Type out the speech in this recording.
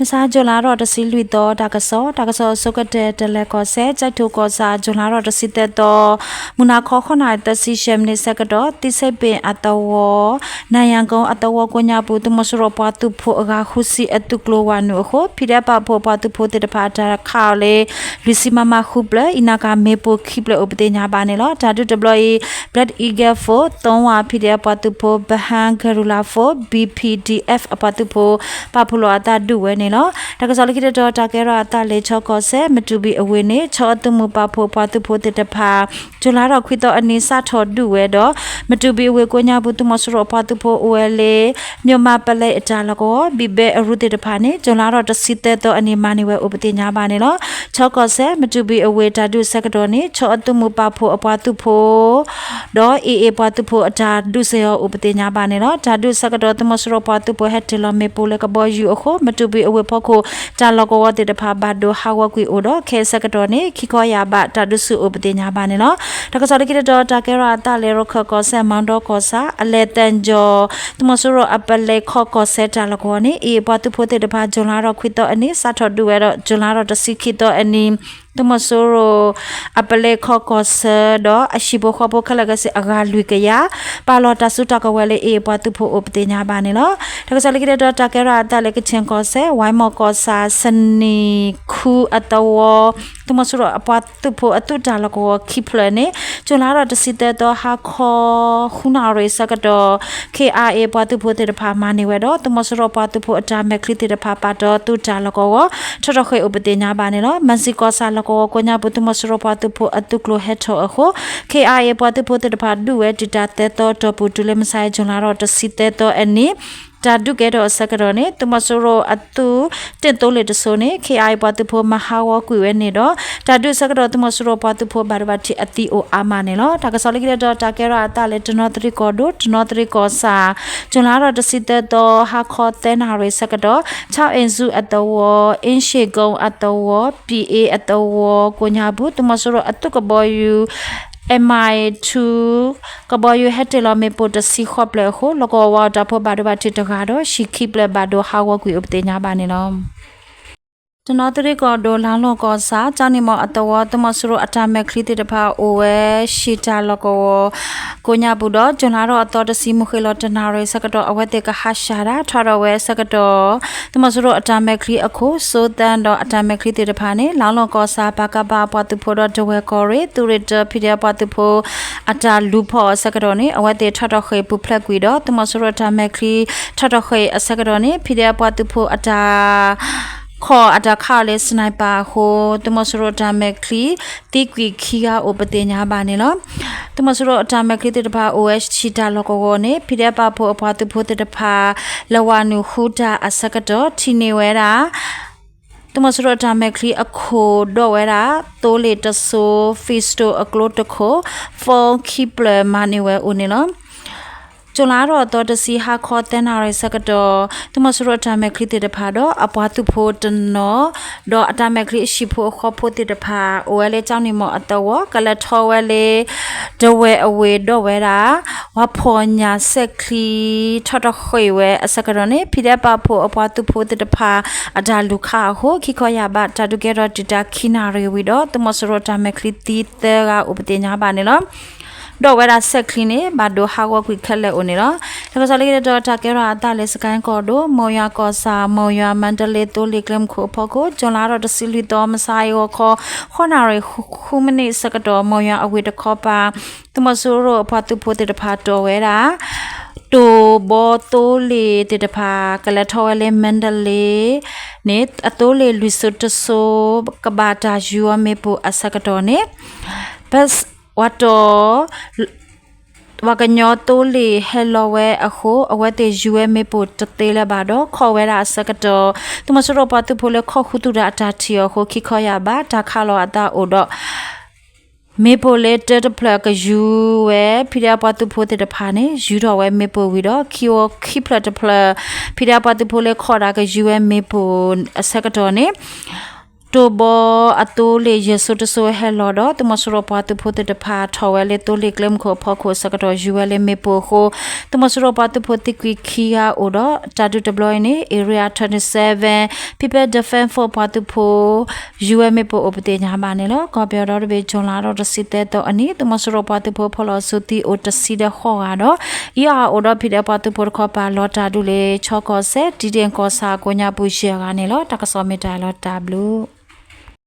မုၢ်ဆါ July လါထီၣ်တဆံလွံၢ်သီ တၢ်ကစီၣ်, တၢ်ကစီၣ်အဆိကတၢၢ် တလဲၤကီၢ်စဲၣ် ကၠဲးထိၣ်ကီၢ်ဆၣ် July လါထီၣ်တဆံသၢသီ မုၢ်နၤခီ ဃိးနၣ်ရံၣ်သၢဆံယဲၢ်မံးနံးဆၢကတီၢ် သံဆ့ၣ်ပ့ၣ်အသဝီ နၣ်ယၣ်ကိအသဝီကိးညါပူၤ သုးမီၤစိရိၤပှၤသုးဖိအဂၤဃုဆံအသုးကျိၤဝဲနုာ်အဃိ ဖံဒဲးပာ်ဖှိၣ်အပှၤသုးဖိသ့ၣ်တဖၣ်အတၢ်ခးအီၤလၢ လွံၢ်ဆံမမဃုပျၢၤ အံၤနာ်က့မ့ၣ်ပိၢ်ခံပျၢၤအိၣ်ပသ့ၣ်ညါဘၣ်န့ၣ်လီၤ. တၢ်ဒုးတဘျီအံၤ Black Eagle Force သီဝါ ဖံဒဲးပှၤသုးဖိ Bahan Guerrilla Force ဘံၣ်ပံၣ်ဒံၣ်အဲၣ် အပှၤသုးဖိ ပာ်ဖှိၣ်လီၤအသးဒုးဝဲန့ၣ်လီၤ. တၢ်ကစီၣ်လၢခံတတီၤ တၢ်ကဲထီၣ်အသးလၢ ခၠ့ၣ်ကီၢ်စဲၣ် မတူၢ်ဘံၣ်အဝ့ၢ်န့ၣ် ခၠ့ၣ်အသုးမုၢ်ပာ်ဖှိၣ်ပှၤသုးဖိသ့ၣ်တဖၣ် ကၠူၤလါထီၣ်ခွံသီအနံၤ စးထီၣ်ဒုးဝဲဒီး မတူၢ်ဘံၣ်အဝ့ၢ်ကိးညါပူၤ သုးမီၤစိရိၤအပှၤသုးဖိအိၣ်ဝဲလၢ မၠိၣ်မးပလဲအတၢ်လီၢ်ကဝီၤ ဘံၣ်ဘဲအရူသ့ၣ်တဖၣ်န့ၣ် ကၠူၤလါထီၣ်တဆံသၢသီအနံၤ မၤန့ၢ်ဝဲအိၣ်ပသ့ၣ်ညါဘၣ်န့ၣ်လီၤ. ခၠ့ၣ်ကီၢ်စဲၣ် မတူၢ်ဘံၣ်အဝ့ၢ်တၢ်ဒုးအဆၢကတီၢ်န့ၣ် ခၠ့ၣ်အသုးမုၢ်ပာ်ဖှိၣ်အပှၤသုးဖိ ဒီး AA ပှၤသုးဖိအတၢ်ဒုးစ့ၢ်ကီးအိၣ်ပသ့ၣ်ညါဘၣ်န့ၣ်လီၤ. တၢ်ဒုးအဆၢကတီၢ် သုးမီၤစိရိၤပှၤသုးဖိဟဲတ့ၢ်လီၤမ့ၣ်ပိၢ်လၢကဘီယူၤအဃိ မတူၢ်ဘံၣ်အဝ့ၢ်ဖီခိၣ် တၢ်လီၢ်ကဝီၤသ့ၣ်တဖၣ်ဘၣ်ဒိဟးဂီၤကွံာ်အိၣ်ဒီး ခဲအံၤအဆၢကတီၢ်န့ၣ် ခံခီယၢ်ဘးတၢ်ဒုးဆူၣ်အိၣ်ပသ့ၣ်ညါဘၣ်န့ၣ်လီၤ. တၢ်ကစီၣ်လၢခံတတီၤ တၢ်ကဲထီၣ်အသးလၢ ရခၢၣ်ကီၢ်စဲၣ် မီဒီကီၢ်ဆၣ် အလဲၣ်သၣ်ကၠီၣ် သုးမီၤစိရိၤအပလဲခီၣ်ကီၢ်စဲၣ်တၢ်လီၢ်ကဝီၤန့ၣ် AA ပှၤသုးဖိသ့ၣ်တဖၣ် ကၠူၤလါထီၣ်ခွံသီအနံၤ စးထီၣ်ဒုးဝဲဒီး ကၠူၤလါထီၣ်တဆံခံသီအနံၤ သုးမီၤစိရိၤ အပလဲခီၣ်ကီၢ်ဆၢဒီး အဟံၣ်ဖိဃီဖိခဲလၢာ်ခဲဆ့အဂၤလွံၢ်ကယၤ ပာ်လီၤတၢ်စုတၢ်ကဝဲၤလၢ AA ပှၤသုးဖိအိၣ်ပသ့ၣ်ညါဘၣ်န့ၣ်လီၤ. တၢ်ကစီၣ်လၢခံတတီၤ တၢ်ကဲထီၣ်အသးလၢ ကခ့ၣ်ကီၢ်စဲၣ် ဝဲမီၢ်ကီၢ်ဆၣ် စနံၣ်ခူအသဝီ သုးမီၤစိရိၤအပှၤသုးဖိအသုးတၢ်လီၢ်ကဝီၤခံဖျၢၣ်န့ၣ် ကၠူၤလါထီၣ်တဆံသၢသီ ဟါခီ ဃုနၣ်ရံၣ်ဆၢကတီၢ် KIA ပှၤသုးဖိသ့ၣ်တဖၣ်မၤန့ၢ်ဝဲဒီး သုးမီၤစိရိၤပှၤသုးဖိအတၢ်မဲာ်ချံသ့ၣ်တဖၣ် ပာ်တီသုးတၢ်လီၢ်ကဝီၤ ထီၣ်ထီၣ်ဃ့ၢ်အိၣ်ပသ့ၣ်ညါဘၣ်န့ၣ်လီၤ. မၤစံၣ်ကီၢ်ဆၣ်လီၢ်ကဝီၤကိးညါပူၤ သုးမီၤစိရိၤပှၤသုးဖိအသုးကျိၤဟဲထီၣ်အဃိ KIA ပှၤသုးဖိသ့ၣ်တဖၣ်ဒုးဝဲတံာ်တာ်သၢသီတီၢ်ပူၤ တုၤလၢမုၢ်ဆါအံၤ ကၠူၤလါထီၣ်တဆံသၢသီအနံၤ တၢ်ဒုးကဲထီၣ်အဆၢကတီၢ်န့ၣ် သုးမီၤစိရိၤအသုးတ့ၢ်သိလ့ၣ်တစိၤန့ၣ် KIA ပှၤသုးဖိမၤဟးဂီၤကွံာ်ဝဲန့ၣ်ဒီး တၢ်ဒုးအဆၢကတီၢ် သုးမီၤစိရိၤပှၤသုးဖိဘၣ်ဒိဘၣ်ထံးအသံအိၣ်အါမးန့ၣ်လီၤ. တၢ်ကစီၣ်လၢခံတတီၤ တၢ်ကဲထီၣ်အသးလၢ တနီသရံၣ်ကီၢ်ဒိၣ် တနီသရံၣ်ကီၢ်ဆၣ် ကၠူၤလါထီၣ်တဆံသၢသီ ဟါခီသၢနၣ်ရံၣ်ဆၢကတီၢ် ခၠ့ၣ်အ့ၣ်စူအသဝီ အ့ၣ်ၡ့ၣ်ကိအသဝီ ပံၣ်အ့အသဝီကိးညါပူၤ သုးမီၤစိရိၤအသုးကဘီယူၤ MI two ကဘီယူၤဟဲတ့ၢ်လီၤမ့ၣ်ပိၢ်တဆံဃိးဖျၢၣ်အဃိ လီၢ်ကဝီၤဝါအီၣ်တၢ်ဖိဘၣ်ဒိဘၣ်ထံးတဂၤဒီး ဟံၣ်ခံဖျၢၣ်ဘၣ်ဒိဟးဂီၤကွံာ်အိၣ်ပသ့ၣ်ညါဘၣ်န့ၣ်လီၤ. တနီသရံၣ်ကီၢ်ဒိၣ် လါလီၢ်ကီၢ်ဆၣ် ကၠီနံၣ်မီၢ်အသဝီ သုးမီၤစိရိၤအတၢ်မဲာ်ချံသ့ၣ်တဖၣ်အိၣ်ဝဲ ဟံၣ်တၢ်လီၢ်ကဝီၤကိးညါပူၤဒီး ကၠူၤလါထီၣ်အသီတဆံ မုၢ်ဃ့ၢ်လီၤတနၣ်ရံၣ်ဆၢကတီၢ် အဝဲသ့ၣ်ကဟးဆှၣ်တၢ် ထီၣ်ထီၣ်ဝဲအဆၢကတီၢ် သုးမီၤစိရိၤအတၢ်မဲာ်ချံအခိၣ် စိသၢဒီးအတၢ်မဲာ်ချံသ့ၣ်တဖၣ်န့ၣ် လါလီၢ်ကီၢ်ဆၣ် ပကဖ အပှၤသုးဖိဒီးတဝဲၢ်ကီၢ်ရ့ၣ် သုးရ့ၣ်တၢ ဖံးဒဲးအပှၤသုးဖိ အတၢ်လူၤဖီၣ်အဆၢကတီၢ်န့ၣ် အဝဲသ့ၣ်ထီၣ်ထီၣ်ဃ့ၢ်ပူၤဖျဲးကွံာ်ဒီး သုးမီၤစိရိၤအတၢ်မဲာ်ချံထီၣ်ထီၣ်ဃ့ၢ်အဆၢကတီၢ်န့ၣ် ဖံးဒဲးအပှၤသုးဖိအတၢ် ခီၣ်အတၢ်ခးအီၤလၢ sniper အဃိ သုးမီၤစိရိၤအတၢ်မဲာ်ချံ သံကွံာ်ခံဂၤအိၣ်ပသ့ၣ်ညါဘၣ်န့ၣ်လီၤ. သုးမီၤစိရိၤအတၢ်မဲာ်ချံသ့ၣ်တဖၣ်အိၣ်ဝဲဟံၣ်တၢ်လီၢ်ကဝီၤန့ၣ် ဖံးဒဲးပာ်ဖှိၣ်အပှၤသုးဖိသ့ၣ်တဖၣ် လဲၤဝးနုာ်ဃုတၢ်အဆၢကတီၢ် ထံၣ်န့ၢ်ဝဲဒၣ် သုးမီၤစိရိၤအတၢ်မဲာ်ချံအခိၣ်ဒီးဝဲဒၣ် သိလ့ၣ်တစိၤ pistol အကျိတခိၣ် phone ခံဖျၢၣ်မၤန့ၢ်ဝဲအိၣ်န့ၣ်လီၤ. ကၠူၤလါထီၣ်အသီတဆံ ဟါခီသၢနၣ်ရံၣ်ဆၢကတီၢ် သုးမီၤစိရိၤအတၢ်မဲာ်ချံသ့ၣ်တဖၣ်ဒီး အပှၤသုးဖိတနီၤ ဒီးအတၢ်မဲာ်ချံအဟံၣ်ဖိအဃီဖိသ့ၣ်တဖၣ် အိၣ်ဝဲလၢကၠီနံၣ်မီၢ်အသဝီ ကလဲၤထီၣ်ဝဲလၢ တဝဲၢ်အဝ့ၢ်ဒီးဝဲဒၣ် ဝၤဖီၣ်ညၣ်စဲးချံ ထီၣ်ထီၣ်ဃ့ၢ်ဝဲအဆၢကတီၢ်န့ၣ် ဖံးဒဲးပာ်ဖှိၣ်အပှၤသုးဖိသ့ၣ်တဖၣ် အတၢ်လူၤခးအဃိ ခံခီယၢ်ဘး တၢ်ဒုးကဲထီၣ်တံာ်တာ်ခံနၣ်ရံၣ်ဝံၤဒီး သုးမီၤစိရိၤအတၢ်မဲာ်ချံသံသၢဂၤအိၣ်ပသ့ၣ်ညါဘၣ်န့ၣ်လီၤ. ဒီးဝဲဒၣ်စဲးချံန့ၣ် ဘၣ်ဒိဟးဂီၤကွံာ်ခဲလၢာ်အိၣ်န့ၣ်လီၤ. တၢ်ကစီၣ်လၢခံတတီၤ တၢ်ကဲထီၣ်အသးလၢ စကဲၣ်ကီၢ်ဒိၣ် မိၢ်ယွၤကီၢ်ဆၣ် မိၢ်ယွၤ မါတလ့ သိလ့ၣ်ကျဲမုၢ်ခိၣ်အဖီခိၣ် ကၠူၤလါထီၣ်တဆံလွံၢ်သီ မုၢ်ဆါအံၤဂီၤခီ ဃိးနၣ်ရံၣ်ဃုမံးနံးဆၢကတီၢ် မိၢ်ယွၤအဝ့ၢ်တခီပၤ သုးမီၤစိရိၤအပှၤသုးဖိသ့ၣ်တဖၣ်တီၢ်ဝဲဒၣ် တိၢ်ဘီသိလ့ၣ်သ့ၣ်တဖၣ် ကလဲၤထီၣ်ဝဲလၢ မါတလ့န့ၣ် အသိလ့ၣ်လွံၢ်စိၤတစိၤ ကဘၣ်တၢ်ယူၤဝဲမ့ၣ်ပိၢ်အဆၢကတီၢ်န့ၣ် ဘၣ်ဝးတီၤ ပှၤကညီသိလ့ၣ်ဟဲလီၤဝဲအဃိ အဝဲသ့ၣ်ယူၤဝဲမ့ၣ်ပိၢ်တသ့လၢၤဘၣ်ဒီး ခီၣ်ဝဲဒၣ်အဆၢကတီၢ် သုးမီၤစိရိၤပှၤသုးဖိလၢခီၣ်ဃုသူၣ်တၢ်အတၢ်ထံၣ်အီၤအဃိ ခံခီယၢ်ဘး တၢ်ခးလီၤအသးအိၣ်ဒီး မ့ၣ်ပိၢ်လၢတၢတဖျၢၣ်ကယူၤဝဲ ဖံးဒဲးအပှၤသုးဖိသ့ၣ်တဖၣ်န့ၣ် ယူၤထီၣ်ဝဲမ့ၣ်ပိၢ်ဝံၤဒီး ခံဝီခံဖျၢၣ်တဖျၢၣ် ဖံးဒဲးအပှၤသုးဖိလၢခီၣ်တၢ်ကယူၤဝဲမ့ၣ်ပိၢ်အဆၢကတီၢ်န့ၣ် တိၢ်ဘီအသိလ့ၣ်ယဲၢ်စိတစိဟဲလီၤဒီး သုးမီၤစိရိၤပှၤသုးဖိသ့ၣ်တဖၣ်ထီၣ်ဝဲလၢသိလ့ၣ်ကျဲမုၢ်ခိၣ်အဖီခိၣ်အဆၢကတီၢ် ယူၤဝဲလၢမ့ၣ်ပိၢ်အဃိ သုးမီၤစိရိၤပှၤသုးဖိသံကွံာ်ခံဂၤအိၣ်ဒီး တၢ်ဒုးတဘျီအံၤန့ၣ် Area twenty seven People Defense Force ပှၤသုးဖိ ယူၤဝဲမ့ၣ်ပိၢ်အိၣ်ပသ့ၣ်ညါဘၣ်န့ၣ်လီၤ. ကီၢ်ပယီၤဒီတဘ့ၣ် ကၠူၤလါဒီးတဆံသၢသီအနံၤ သုးမီၤစိရိၤပှၤသုးဖိဖီၣ်လီၤစုသံအိၣ်တဆံဒီးဃိးဂၤဒီး အံၤအအိၣ်ဒီး ဖံးဒဲးပှၤသုးဖိတခီပၤလီၤတၢ်ဒုးလၢ ခၠီကီၢ်စဲၣ် တံဒ့ၣ်ကီၢ်ဆၣ်အကိးညါပူၤယဲၢ်ဂၤန့ၣ်လီၤ. တၢ်ကစီၣ်မ့ၢ်တၢ်လီၤတၢ်ဘျုး